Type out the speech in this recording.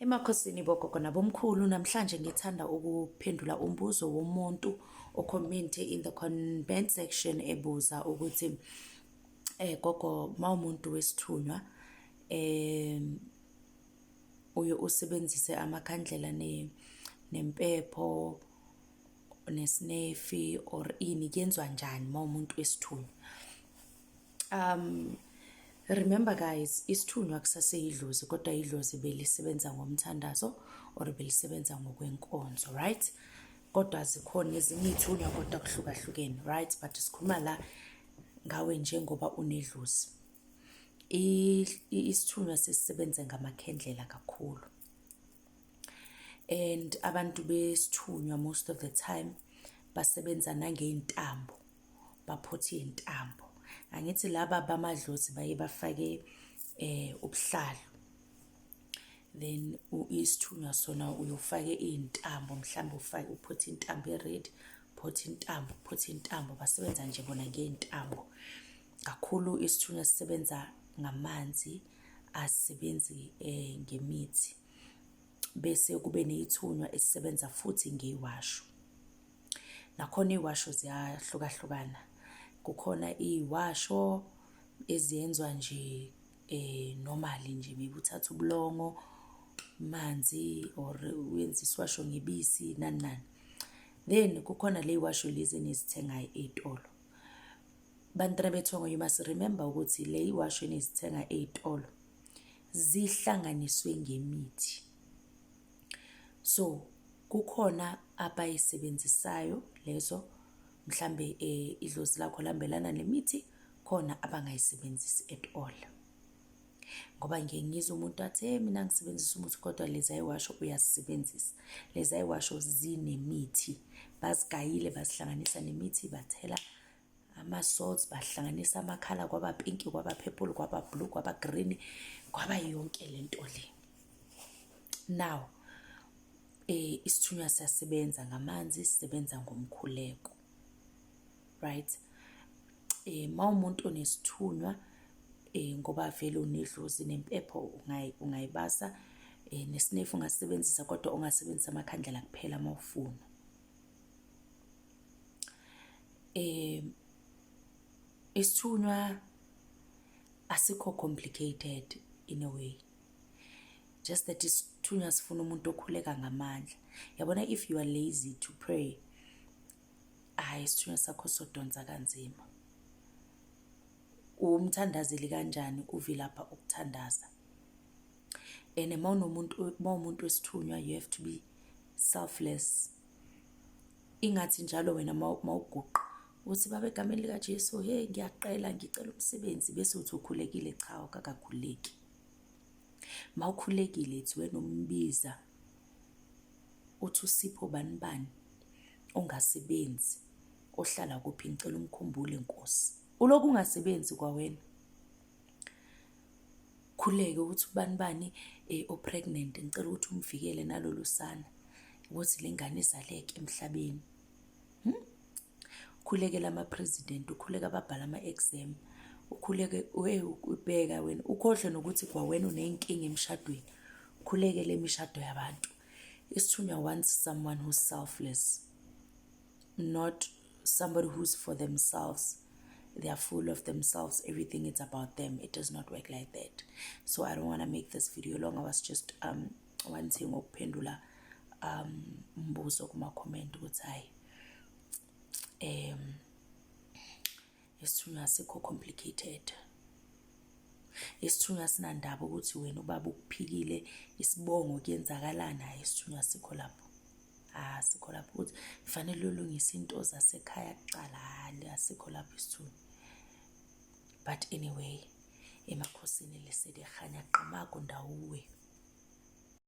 Emakhosini bogogo nabomkhulu, namhlanje ngithanda ukuphendula umbuzo womuntu o-comment-e in the comment section ebuza ukuthi gogo, mawumuntu wesithunywa uye usebenzise amakhandlela nempepho nesinefi or ini, kuyenzwa njani mawumuntu wesithunywa? Remember guys, isithunywa kusaseyidlozi kodwa idlozi belisebenza ngomthandazo or belisebenza ngokwenkonzo, right? Kodwa zikhona ezinye iy'thunywa kodwa kuhlukahlukene, right? But sikhuluma la ngawe njengoba unedlozi. Isithunywa sesisebenza ngamakhendlela kakhulu. And abantu besithunywa most of the time basebenza nangey'ntambo, baphothe iy'ntambo. Angithi laba bamadlozi baye bafake ubuhlalu. Then isithunywa sona uye ufake iy'ntambo, mhlawumbe ufake uphothe intambo e-red, uphothe intambo, uphothe intambo, basebenza nje bona ngey'ntambo. Kakhulu isithunywa sisebenza ngamanzi, asisebenzi ngemithi. Bese kube ney'thunywa esisebenza futhi ngey'washo. Nakhona iy'washo ziyahlukahlukana. Kukhona iy'washo eziyenzwa nje normally nje, maybe uthathe ubulongo, amanzi or wenze isiwasho ngebisi nani nani. Then kukhona ley'washo lezi enizithengayo ey'tolo. Bantwana bethongo, you must remember ukuthi le y'washo enizithenga ey'tolo zihlanganiswe ngemithi. So kukhona abayisebenzisayo lezo, mhlambe idlozi lakho lihambelana nemithi, khona abangayisebenzisi at all. Ngoba ngiye ngizwe umuntu athi, hey, mina ngisebenzisa umuthi, kodwa lezi ayiwasho uyazisebenzisa. Lezi ayiwasho zinemithi, bazigayile bazihlanganisa nemithi, bathela ama-salts, bahlanganisa amakhala kwaba pink, kwaba purple, kwaba blue, kwaba green, kwaba yonke lento le. Now, isithunywa siyasebenza ngamanzi, sisebenza ngomkhuleko. Right? Mawumuntu onesithunywa ngoba vele unedlozi nempepho ungayibasa, nesinefu ungasebenzisa kodwa ungasebenzisa amakhandlela kuphela mawufuna. Isithunywa asikho complicated in a way. Just that isithunywa sifuna umuntu okhuleka ngamandla. Yabona, if you are lazy to pray, hhayi, isithunywa sakho sodonsa kanzima. Umthandazeli kanjani uvilapha ukuthandaza? And mawunomuntu, mawumuntu wesithunywa, you have to be selfless. Ingathi njalo wena mawuguqa uthi, "Baba, egameni likaJesu, hey, ngiyaqela, ngicela umsebenzi," bese uthi ukhulekile. Cha, awukakakhuleki. Mawukhulekile ithi wena umbiza uthi, "Usipho bani bani ongasebenzi ohlala kuphi, ngicela umkhumbule Nkosi." Ulokhu ungasebenzi kwawena. Khuleke ukuthi ubani bani o-pregnant, ngicela ukuthi umvikele nalolu sana ukuthi le ngane izaleke emhlabeni. Ukhulekele ama-president, ukhuleke ababhala ama-exam, ukhuleke ubheka wena ukhohlwe nokuthi kwawena uney'nkinga emshadweni, ukhulekele imishado yabantu. Isithunywa wants someone who's selfless, not somebody who's for themselves. They are full of themselves, everything is about them. It does not work like that. So I don't want to make this video long. I was just wanting ukuphendula umbuzo kuma-comment ukuthi hayi, isithunywa asikho complicated. Isithunywa sinandaba ukuthi wena ubaba ukuphikile, isibongo kuyenzakalani, hhayi, isithunywa asikho lapho. Asikho lapho ukuthi kufanele ulungise into zasekhaya kuqala, hhayi, asikho lapho isithunywa. But anyway, emakhosini lesedi kganya qamako ndawuwe.